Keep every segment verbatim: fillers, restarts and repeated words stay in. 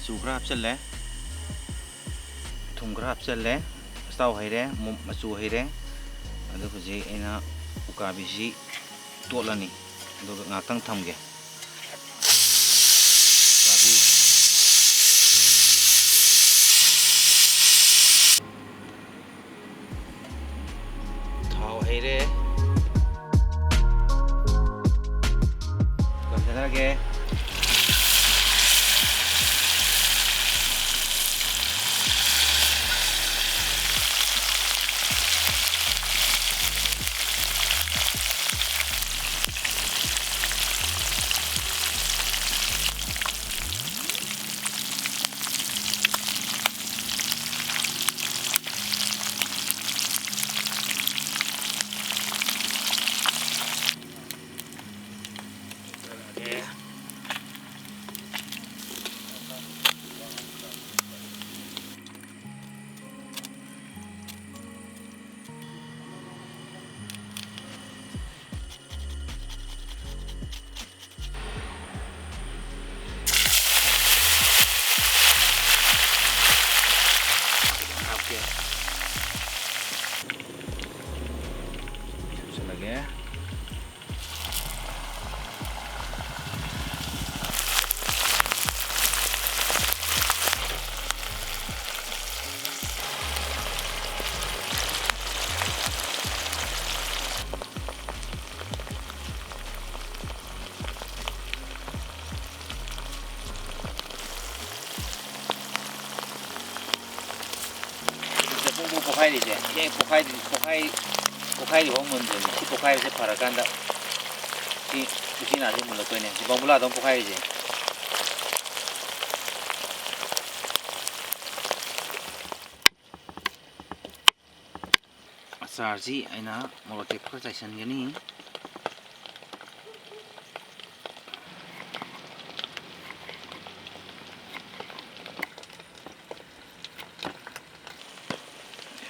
ꯃꯆꯨ ꯈꯔ ꯍꯥꯞꯆꯤꯜꯂꯦ, ꯊꯨꯝ ꯈꯔ ꯍꯥꯞꯆꯤꯜꯂꯦ, ꯑꯆꯥꯊꯥꯎ ꯍꯩꯔꯦ, ꯃꯨ-, ꯃꯆꯨ ꯍꯩꯔꯦ꯫ ꯑꯗꯨ ꯍꯧꯖꯤꯛ ꯑꯩꯅ ꯎꯀꯥꯕꯤꯁꯤ ꯇꯣꯠꯂꯅꯤ, ꯑꯗꯨꯒ ꯉꯥꯏꯍꯥꯛꯇꯪ ꯊꯝꯒꯦ꯫ ꯎꯀꯥꯕꯤ ꯊꯥꯎ ꯍꯩꯔꯦ꯫ ꯂꯣꯏꯁꯤꯟꯅꯔꯒꯦ꯫ ꯍꯥꯞꯀꯦ꯫ ꯍꯥꯞꯆꯤꯜꯂꯒꯦ꯫ ꯁꯤꯗ ꯄꯨꯡꯄꯣꯛ ꯄꯣꯛꯈꯥꯏꯔꯤꯁꯦ, ꯁꯤ ꯍꯦꯛ ꯄꯣꯛꯈꯥꯏꯗ꯭ꯔꯤ-, ꯄꯣꯛꯈꯥꯏ-, ꯄꯣꯛꯈꯥꯏꯗ꯭ꯔꯤꯐꯥꯎ ꯃꯨꯟꯗꯣꯏꯅꯤ꯫ ꯁꯤ ꯄꯣꯛꯈꯥꯏꯕꯁꯦ ꯐꯔꯀꯥꯟꯗ ꯁꯤ ꯎꯆꯤꯅꯥꯁꯦ ꯃꯨꯜꯂꯛꯇꯣꯏꯅꯦ꯫ ꯁꯤ ꯕꯣꯝꯕꯨꯂꯥꯗꯧꯅ ꯄꯣꯛꯈꯥꯏꯔꯤꯁꯦ꯫ ꯑꯆꯥꯔꯁꯤ ꯑꯩꯅ ꯃꯣꯔꯣꯛ ꯑꯇꯦꯛꯄ ꯈꯔ ꯆꯥꯏꯁꯤꯟꯒꯅꯤ꯫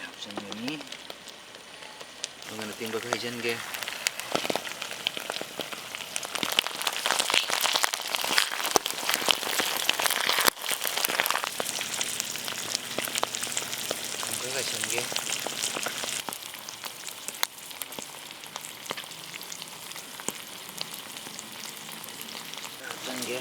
ꯍꯥꯞꯆꯤꯟꯒꯅꯤ꯫ ꯃꯪꯒꯟ ꯑꯇꯤꯡꯕ ꯈꯔ ꯍꯩꯖꯤꯟꯒꯦ꯫ ꯍꯥꯞꯆꯤꯟꯒꯦ꯫ ꯍꯥꯞꯆꯤꯟꯒꯦ꯫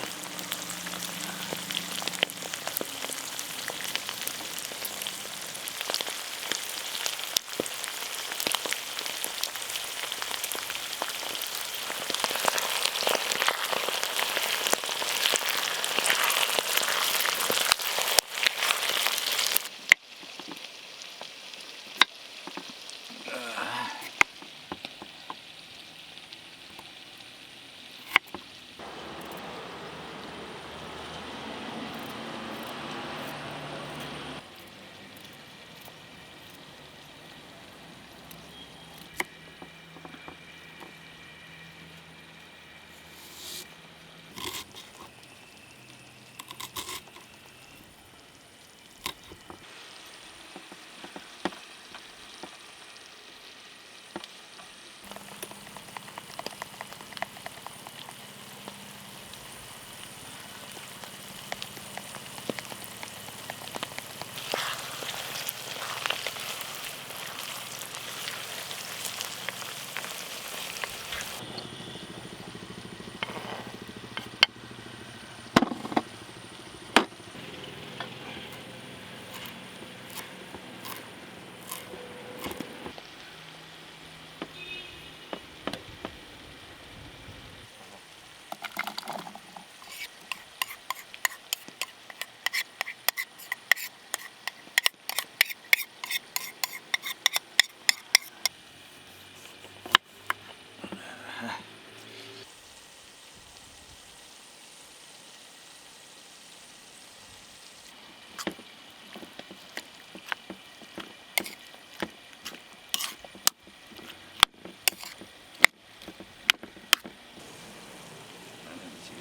ꯁꯤ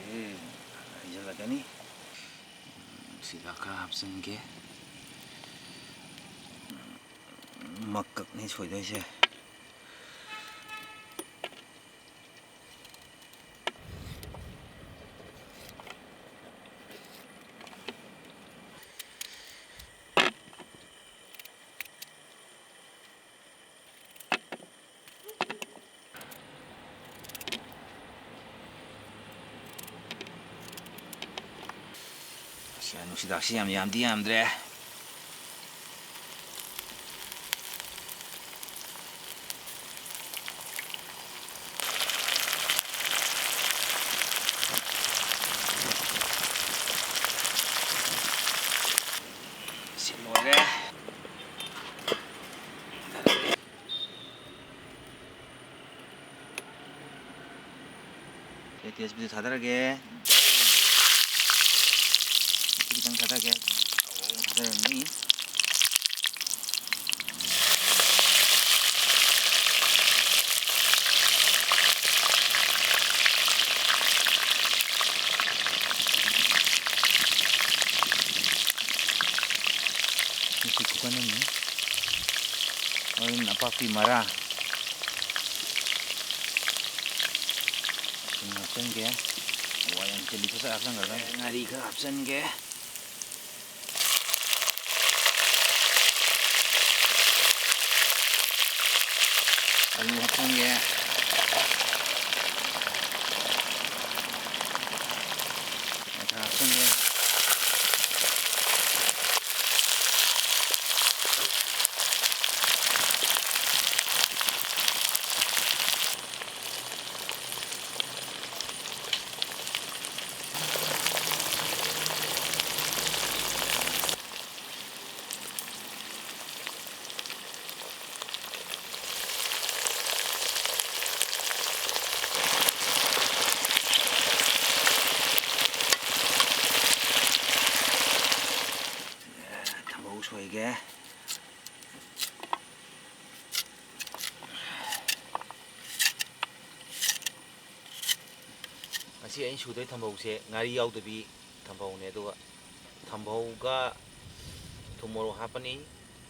ꯍꯩꯖꯤꯜꯂꯛꯀꯅꯤ꯫ ꯁꯤꯗ ꯈꯔ ꯍꯥꯞꯆꯤꯟꯒꯦ꯫ ꯃꯀꯛꯅꯤ ꯁꯣꯏꯗꯣꯏꯁꯦ꯫ ꯅꯨꯡꯁꯤꯗꯥꯛꯁꯤ ꯌꯥꯝ ꯌꯥꯝꯗꯤ ꯌꯥꯝꯗ꯭ꯔꯦ꯫ ꯁꯤ ꯂꯣꯏꯔꯦ꯫ ꯇꯦꯖꯄꯇꯥ ꯊꯥꯗꯔꯒꯦ꯫ ꯈꯤꯇꯪ ꯊꯥꯗꯒꯦ꯫ ꯊꯥꯗꯔꯅꯤ꯫ ꯃꯁꯤ ꯈꯨꯀꯟ ꯑꯃꯅꯤ꯫ ꯍꯣꯔꯦꯟ ꯅꯄꯥꯛꯄꯤ ꯃꯔꯥ꯫ ꯁꯤꯡ ꯍꯥꯞꯆꯤꯟꯒꯦ꯫ ꯍꯋꯥꯏ ꯑꯃ ꯆꯤꯂꯤ ꯈꯔ ꯍꯥꯞꯆꯤꯟꯈ꯭ꯔꯒ ꯉꯥꯔꯤ ꯈꯔ ꯍꯥꯞꯆꯤꯟꯒꯦ꯫ ꯑꯂꯨ ꯍꯥꯞꯆꯤꯟꯒꯦ꯫ ꯃꯊꯥ ꯍꯥꯞꯆꯤꯟꯒꯦ꯫ ꯊꯝꯕꯧ ꯁꯣꯏꯒꯦ꯫ ꯉꯁꯤ ꯑꯩꯅ ꯁꯨꯗꯣꯏ ꯊꯝꯕꯧꯁꯦ ꯉꯥꯔꯤ ꯌꯥꯎꯗꯕꯤ ꯊꯝꯕꯧꯅꯦ, ꯑꯗꯨꯒ ꯊꯝꯕꯧꯒ ꯊꯨꯝ ꯃꯣꯔꯣꯛ ꯍꯥꯞꯄꯅꯤ,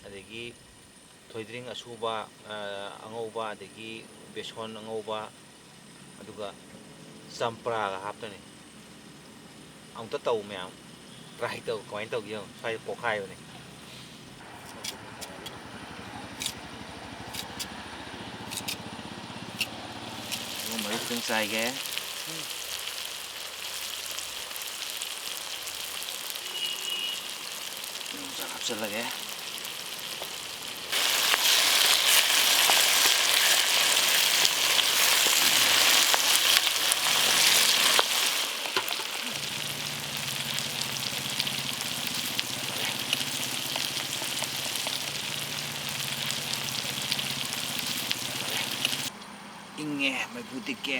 ꯑꯗꯒꯤ ꯊꯣꯏꯗ꯭ꯔꯤꯡ ꯑꯁꯨꯕ, ꯑ, ꯑꯉꯧꯕ, ꯑꯗꯒꯤ ꯕꯦꯁꯣꯟ ꯑꯉꯧꯕ, ꯑꯗꯨꯒ ꯆꯝꯄ꯭ꯔꯥꯒ ꯍꯥꯞꯇꯣꯏꯅꯤ꯫ ꯑꯃꯨꯛꯇ ꯇꯧ ꯃꯌꯥꯝ, try ꯇꯧ, ꯀꯃꯥꯏꯅ ꯇꯧꯒꯦ ꯌꯦꯡꯉꯨ꯫ ꯁ꯭ꯋꯥꯏꯗ ꯄꯣꯛꯈꯥꯏꯕꯅꯦ꯫ ꯃꯔꯨ ꯈꯤꯇꯪ ꯆꯥꯏꯒꯦ꯫ ꯆꯠꯂꯒꯦ꯫ ꯏꯪꯉꯦ, ꯃꯩꯐꯨ ꯇꯤꯛꯀꯦ꯫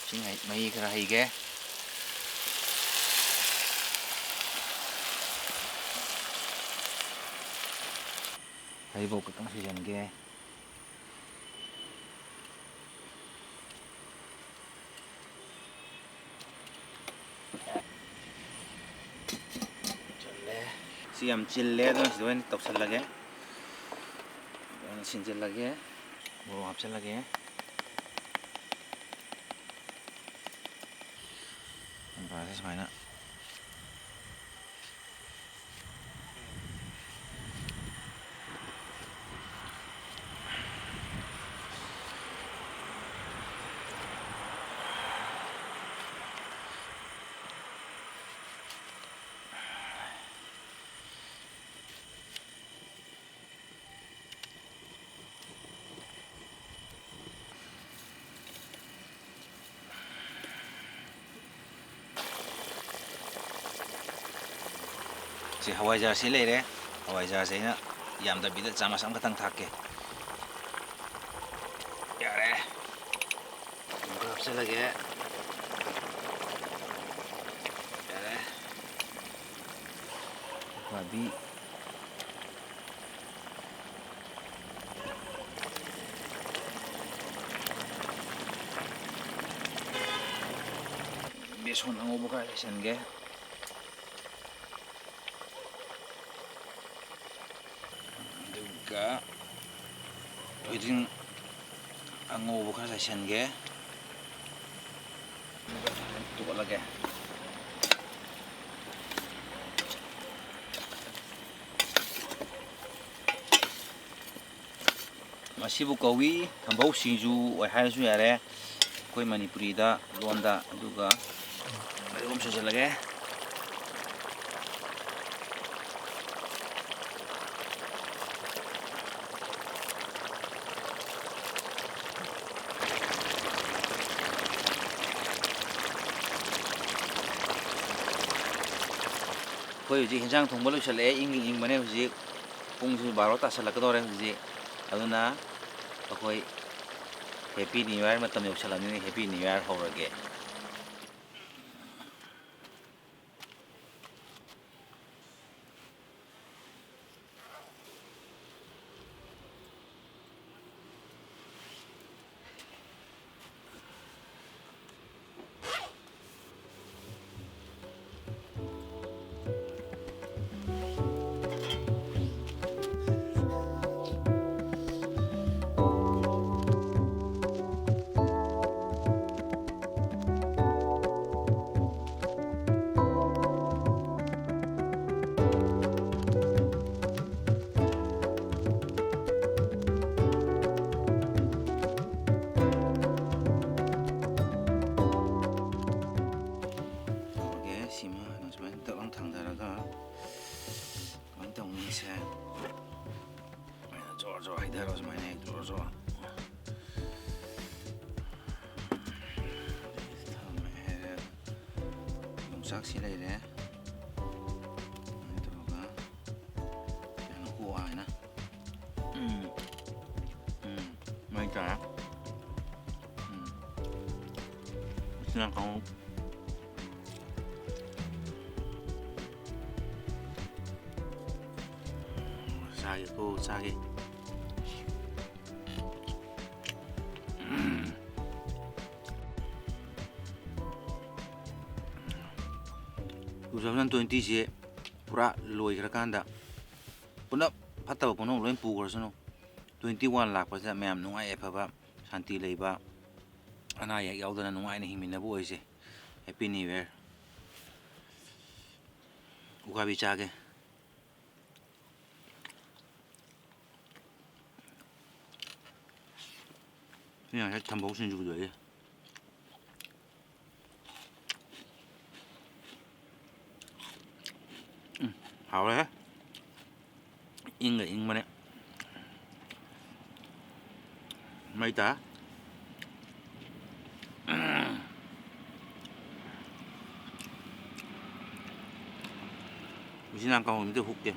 ꯁꯤ ꯉꯥꯏ-, ꯃꯍꯤ ꯈꯔ ꯍꯩꯒꯦ꯫ ꯍꯔꯤꯕꯣꯞ ꯈꯛꯇꯪ ꯁꯣꯏꯖꯟꯒꯦ꯫ ꯆꯜꯂꯦ꯫ ꯁꯤ ꯌꯥꯝ ꯆꯤꯜꯂꯦ, ꯑꯗꯨꯅ ꯁꯤꯗ ꯑꯣꯏꯅ ꯇꯧꯁꯜꯂꯒꯦ꯫ ꯑꯗꯨꯅ ꯁꯤꯟꯖꯜꯂꯒꯦ꯫ ꯃꯣꯔꯣꯛ ꯍꯥꯞꯆꯜꯂꯒꯦ꯫ ꯁꯨꯃꯥꯏꯅ꯫ ꯁꯤ ꯍꯋꯥꯏꯖꯥꯔꯁꯤ ꯂꯩꯔꯦ꯫ ꯍꯋꯥꯏꯖꯥꯔꯁꯦ ꯑꯩꯅ ꯌꯥꯝꯗꯕꯤꯗ ꯆꯥꯃꯁ ꯑꯃꯈꯛꯇꯪ ꯊꯥꯛꯀꯦ꯫ ꯌꯥꯔꯦ꯫ ꯑꯃꯨꯛꯀ ꯍꯥꯞꯆꯤꯜꯂꯒꯦ꯫ ꯌꯥꯔꯦ꯫ ꯎꯀꯥꯕꯤ꯫ ꯕꯦꯁꯣꯟ ꯑꯉꯧꯕ ꯈꯔ ꯂꯩꯁꯟꯒꯦ꯫ ꯑꯗꯨꯒ ꯊꯣꯏꯗꯤꯡ ꯑꯉꯧꯕ ꯈꯔ ꯆꯥꯏꯁꯤꯟꯒꯦ꯫ ꯑꯗꯨꯒ ꯇꯣꯠꯂꯒꯦ꯫ ꯃꯁꯤꯕꯨ ꯀꯧꯏ ꯊꯝꯕꯧ ꯁꯤꯡꯖꯨ ꯑꯣꯏ ꯍꯥꯏꯔꯁꯨ ꯌꯥꯔꯦ ꯑꯩꯈꯣꯏ ꯃꯅꯤꯄꯨꯔꯤꯗ ꯂꯣꯟꯗ꯫ ꯑꯗꯨꯒ ꯃꯔꯨ ꯁꯨꯖꯜꯂꯒꯦ꯫ ꯑꯩꯈꯣꯏ ꯍꯧꯖꯤꯛ ꯍꯦꯟꯖꯥꯡ ꯊꯣꯡꯕ ꯂꯣꯏꯁꯤꯜꯂꯛꯑꯦ, ꯏꯪ ꯏꯪꯕꯅꯦ ꯍꯧꯖꯤꯛ꯫ ꯄꯨꯡꯁꯤ ꯕꯥꯔꯣ ꯇꯥꯁꯜꯂꯛꯀꯗꯧꯔꯦ ꯍꯧꯖꯤꯛ꯫ ꯑꯗꯨꯅ ꯑꯩꯈꯣꯏ Happy New Year ꯃꯇꯝ ꯌꯧꯁꯜꯂꯛꯑꯕꯅꯤꯅ Happy New Year ꯍꯧꯔꯒꯦ꯫ ꯑꯣꯀꯦ, ꯁꯤꯃ ꯑꯗꯨꯝ ꯁꯨꯃꯥꯏꯅ ꯇꯛ ꯂꯥꯎ ꯊꯥꯡꯊꯔꯒ ꯀꯃꯥꯏꯅ ꯇꯧꯅꯤ ꯁꯦ? ꯁꯨꯃꯥꯏꯅ ꯖꯣꯔ ꯖꯣꯔ ꯍꯩꯊꯔꯣ, ꯁꯨꯃꯥꯏꯅ ꯍꯦꯛ ꯖꯣꯔ ꯖꯣꯔ꯫ ꯊꯝꯃꯦ ꯍꯥꯏꯔꯦ꯫ ꯌꯣꯡꯆꯥꯛꯁꯤ ꯂꯩꯔꯦ꯫ ꯁꯨꯃꯥꯏꯅ ꯇꯧꯔꯒ ꯁꯨꯃꯥꯏꯅ ꯀꯣꯛꯑ ꯍꯥꯏꯅ꯫ ꯎꯝ꯫ ꯎꯝ꯫ ꯃꯩ ꯇꯥꯔꯦ꯫ ꯎꯝ꯫ ꯎꯆꯤꯅꯥ ꯀꯥꯡꯍꯧ꯫ ꯆꯥꯒꯦꯀꯣ, ꯆꯥꯒꯦ꯫ Two thousand twenty ꯁꯦ ꯄꯨꯔꯥ ꯂꯣꯏꯈ꯭ꯔꯀꯥꯟꯗ ꯄꯨꯂꯞ ꯐꯠꯇꯕ ꯄꯨꯝꯅꯃꯛ ꯂꯣꯏ ꯄꯨꯈ꯭ꯔꯁꯅꯨ꯫ Twenty one ꯂꯥꯛꯄꯁꯤꯗ ꯃꯌꯥꯝ ꯅꯨꯡꯉꯥꯏ ꯌꯥꯏꯐꯕ, ꯁꯥꯟꯇꯤ ꯂꯩꯕ, ꯑꯅꯥ ꯑꯌꯦꯛ ꯌꯥꯎꯗꯅ ꯅꯨꯡꯉꯥꯏꯅ ꯍꯤꯡꯃꯤꯟꯅꯕ ꯑꯣꯏꯁꯦ꯫ Happy New Year꯫ ꯎꯀꯥꯕꯤ ꯆꯥꯒꯦ꯫ ꯁꯤ ꯉꯁꯥꯏ ꯊꯝꯕꯧ ꯁꯤꯡꯖꯨꯗꯣ ꯑꯩ꯫ ꯍꯥꯎꯔꯦ꯫ ꯏꯪꯒ ꯏꯪꯕꯅꯦ꯫ ꯃꯩ ꯇꯥ꯫ ꯎꯆꯤꯅꯥ ꯀꯥꯡꯍꯧ ꯑꯝꯇ ꯍꯨꯛꯀꯦ꯫